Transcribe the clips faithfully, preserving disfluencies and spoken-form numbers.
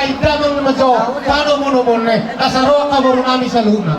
Ai damang ma jo tano monomon ne asa ro angka boru nami saluhutna.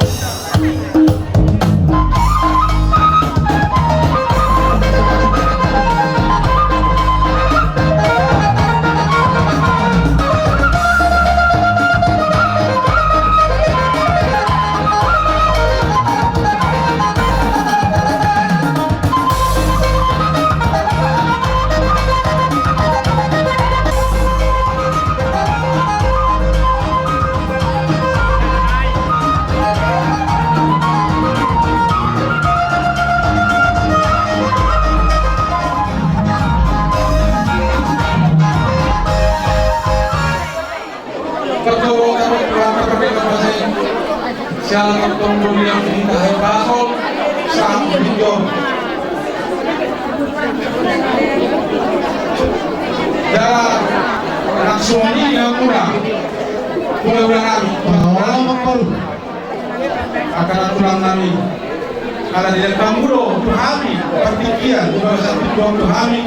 Siala tongtong do nian hita hepasol sahat di jor. Jala nang songon i amuna. Mula-mula nami. Angka na tulang nami. Ala dilehon hamu do tu hami partingkian, di bagasan pintu tu hami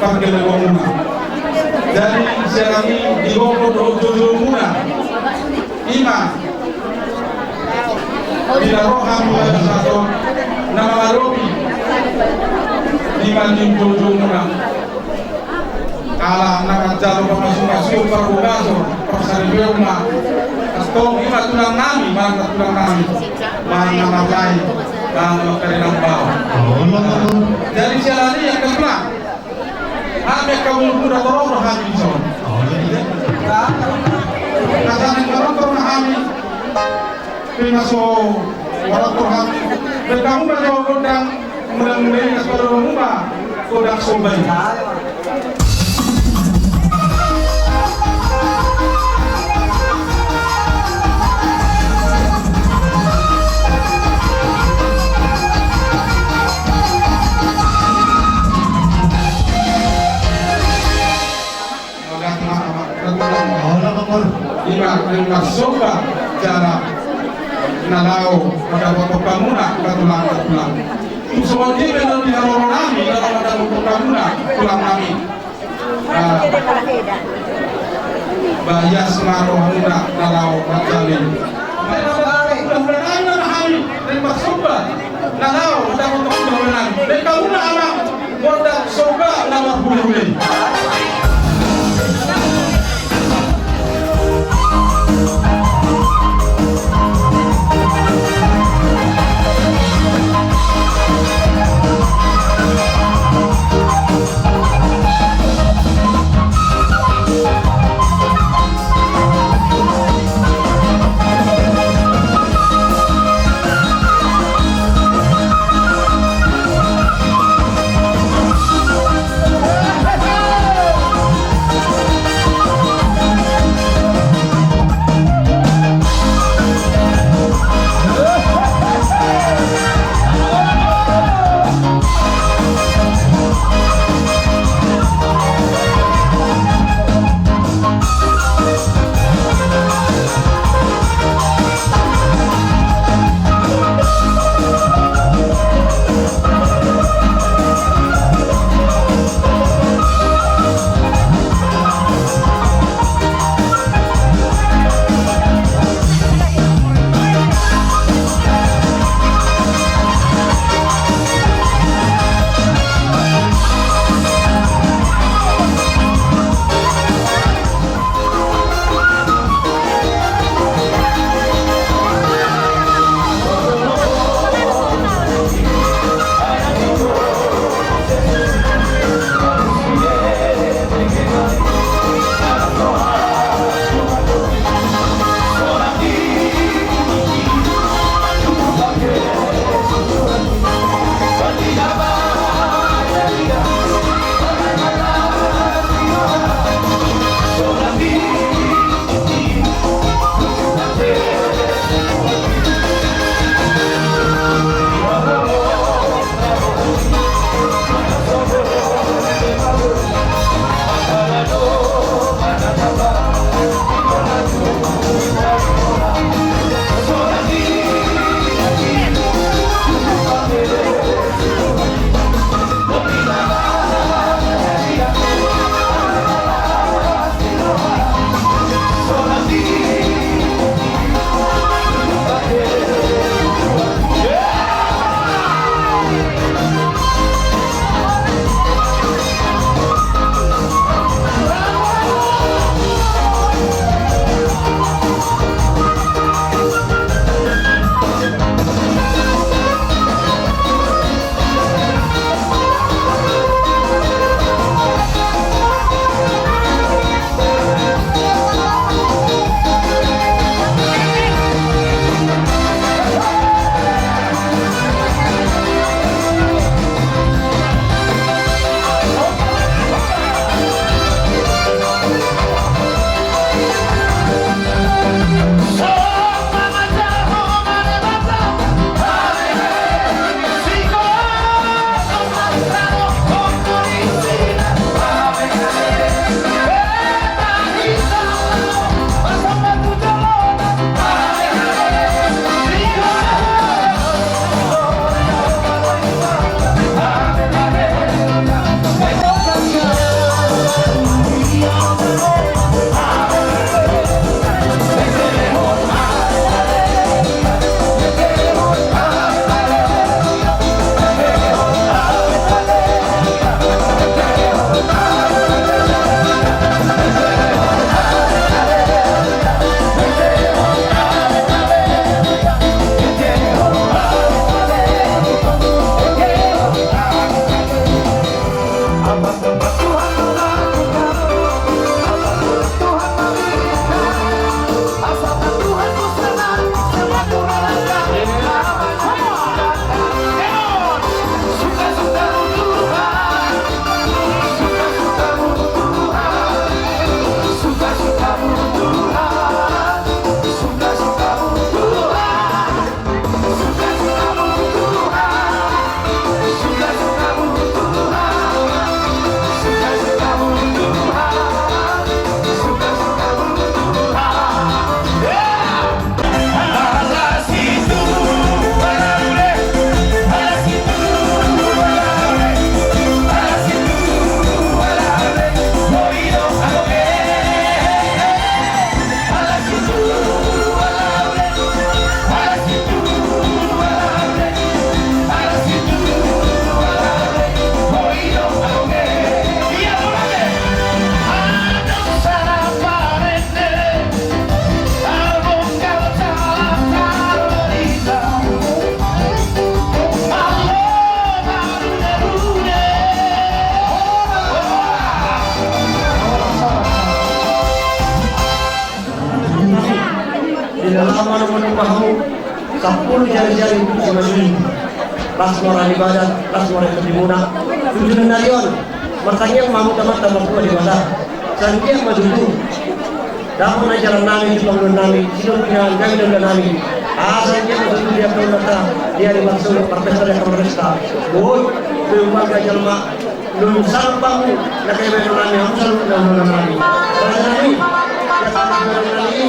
pargellengonmuna. Jadi siala ni digokhon dohot joujou muna. Ima pinaroha muna sahat na mangadopi. Ima ni joujou muna. Ala na manjalo pamasu-masu parbogason parsaripeon ma. Antong ima tulang nami, manang na tulang nami, manang na marlae, manang na mangkarinang baoa. Jadi siala ni angka tulang, hami angka boru muda torop do hami dison. Asa naeng manortor ma hami. Pe na so manortor hami, baen hamu ma jo gondang. Mula-mula i na so adong hamu ma gondang somba i. Ima naeng marsomba jala na laho mandapothon hamuna, angka tulang, angka tulang. Tung songon dia pe na di haroro nami, na laho mandapothon hamuna, tulang nami. Ah. Ba ias ma rohamuna na laho manjalo i. Mula-mula nami ma hami naeng marsomba. Na laho mandapothon hamuna, baen hamuna ma gondang somba na marhule-hule. Ala manu manu pahamu, sampulu jari-jari untuk si Majui. Las mora di badan, las mora di muna. Tujuh nari on, martangiang ma hamu tu Amanta Martua Debata. Sanggiat ma tutu. Dapot na jalan nami, di panggung nami, di panggung nami, kami dalam nami. Ah, sanggiat ma tutu di angka unata, di hari bakso, marpesta di angka marpesta. Woi, belum bangga jelma. Lun sampang, na kaya bae nami, hamu saluhutna nami. Bae nami, ya kami bae nami.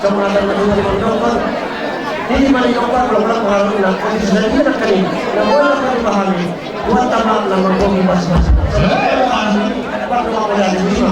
Sama ada na dua lima dokter. Ini mari dokter, belum pernah pengaruh na, kami sudah dia nak kali. Na boleh kami pahami. Buat tamat na mengkopi pas-pas. Sebab kami, pas rumah boleh ada lima.